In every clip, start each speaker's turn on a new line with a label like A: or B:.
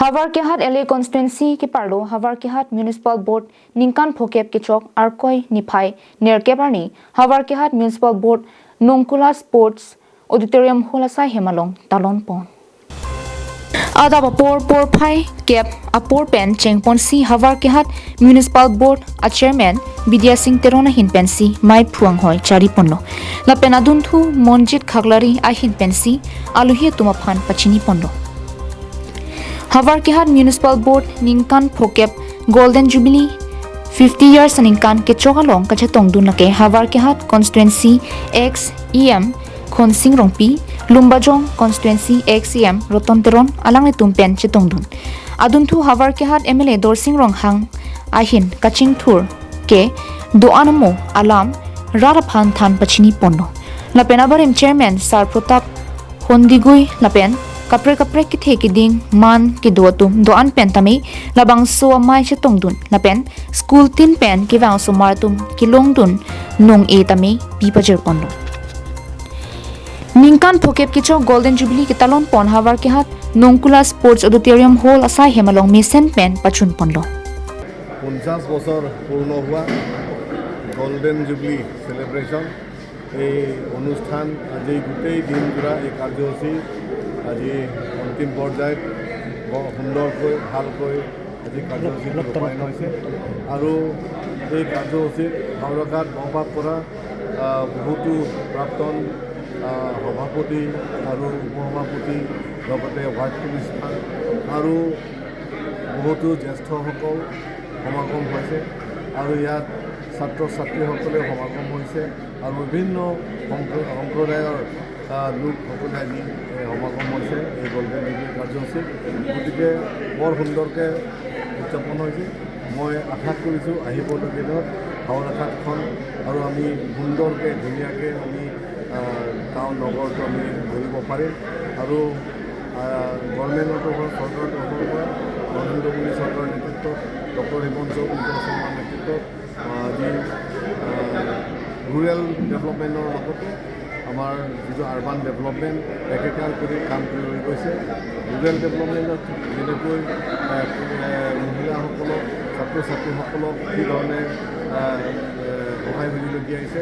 A: Havarkihat LA constituency ki parlo Havarkihat Municipal Board ningkan phokep ki chok arkoi niphai ner kebarni Havarkihat Municipal Board Nongkula Sports Auditorium Hall asai hemalong talon pon. Ada ba por por phai kep apor pen chengpon si Havarkihat Municipal Board a chairman Bidya Singh Terona hin pen si mai phuang hoi chari ponlo. La pen adun thu Monjit Khaglari a hin pen si aluhi tuma phan pachini ponlo. Havarkihat Municipal Board ningkan phokep Golden Jubilee 50 years ningkan ke chokalong kache tongdun lake Havarkihat Constituency X EM Khonsing Rongpi Lumbajong Constituency XEM Roton Teron alang le tumpen che tongdun. Adun thu Havarkihat MLA Dorsing Ronghang ahin kaching thur ke doanamo alam raraphan than pachini ponno. Lapen abarim chairman Sar Pratap Hondigui lapen kapre kapre ki the ki ding man ki do tum do an pen tami labang so mai che tongdun lapen school tin pen ki wang so mar tum ki long dun nong e tami pi pajer ponno. Ningkan phokep ki cho Golden Jubilee ki talon pon Havarkihat Nongkula Sports Auditorium Hall asai hemalong misen pen pachun ponlo.
B: 50 বছৰ পূৰ্ণ হোৱা golden jubilee celebration এই অনুষ্ঠান আজি গোটেই দিনজোৰা এই কাৰ্যসূচী আজি অন্তিম পৰ্যায়ত বৰ সুন্দৰকৈ ভালকৈ আজি কাৰ্যসূচী ৰূপায়ণ হৈছে। আৰু এই কাৰ্যসূচীত হাওৰাঘাট বসবাস কৰা বহুতো প্ৰাক্তন সভাপতি আৰু উপসভাপতি, লগতে ৱাৰ্ড কমিশ্যনাৰ আৰু বহুতো জ্যেষ্ঠসকল সমাগম হৈছে আৰু ইয়াত ছাত্ৰ ছাত্ৰীসকলে সমাগম হৈছে আৰু বিভিন্ন সম্প্ৰদায়ৰ লোকসকলে আজি এই সমাগম হৈছে এই গল্ডেন জুবলি কাৰ্যসূচীত। গতিকে বৰ সুন্দৰকৈ উদযাপন হৈছে। মই আশা কৰিছোঁ, আহিবলগীয়া দিনত হাওৰাঘাটখন আৰু আমি সুন্দৰকৈ ধুনীয়াকৈ আমি গাঁও নগৰটো আমি গঢ়িব পাৰিম। আৰু গভৰ্ণমেণ্টৰ তৰফৰ, চৰকাৰৰ তৰফৰ পৰা, নৰেন্দ্ৰ মোদী চৰকাৰৰ নেতৃত্বত, ডক্টৰ হিমন্ত বিশ্ব শৰ্মাৰ নেতৃত্বত আজি ৰুৰেল ডেভেলপমেণ্টৰ লগতে আমাৰ যিটো আৰবান ডেভেলপমেণ্ট একেকাৰ কৰি কাম কৰি লৈ গৈছে। ৰুৰেল ডেভেলপমেণ্টত যেনেকৈ মহিলাসকলক, ছাত্ৰ ছাত্ৰীসকলক যি ধৰণে সহায় সহযোগিতা আহিছে,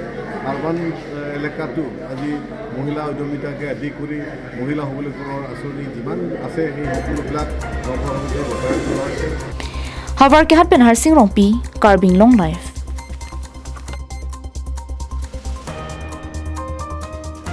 B: আৰবান এলেকাতো আজি মহিলা উদ্যমিতাকে আদি কৰি মহিলা সবলীকৰণৰ আঁচনি যিমান আছে, সেই সকলোবিলাক নগৰ সমিতিয়ে বতৰাই তোলা হৈছে।
A: Havarkihat pen Harsing Rongpi, Karbing Long Life.